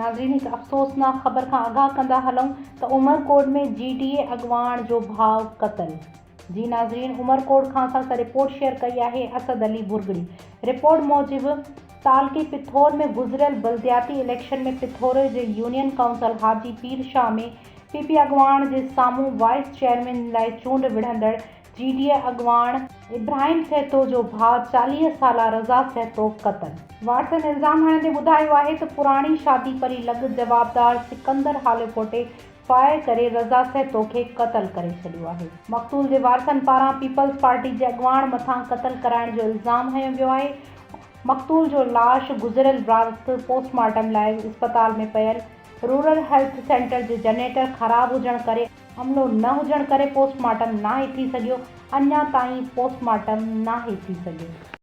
ناظرين هڪ افسوسناڪ خبر کان آگاهه ڪندا هلون ته عمرڪوٽ ۾ جي ڊي اي اڳواڻ جو ڀاء قتل جي ناظرين عمرڪوٽ کان اسان سان رپورٽ شيئر ڪئي آهي اسد علي ڀرڳڙي رپورٽ موجب تعلقي پٿور ۾ گذريل بلدياتي اليڪشن ۾ پٿوري جي union council Haji Pir Shah ۾ P P اڳواڻ جي سامهون وائيس چيئرمين لاء چونڊ وڙهندڙ جي ڊي اي اڳواڻ ابراهيم سهتو جو ڀاء 40 سالا رضا سهتو قتل. وارثن الزام هڻندي ٻڌايو آهي ته پراڻي شادي پري لڳ جوابدار سڪندر هاليپوٽي فائر ڪري رضا سهتو کي قتل ڪري ڇڏيو آهي. مقتول جي وارثن پاران پيپلز پارٽي جي اڳواڻ مٿان قتل ڪرائڻ جو الزام هنيو ويو آهي. مقتول جو لاش گذريل رات پوسٽ مارٽم لاء اسپتال ۾ پيل رورل هيلٿ سينٽر جي جنريٽر خراب هجڻ ڪري عملو نه هجڻ ڪري پوسٽ مارٽم ناهي ٿي سگهيو، اڃا تائين پوسٽ مارٽم ناهي ٿي سگهيو.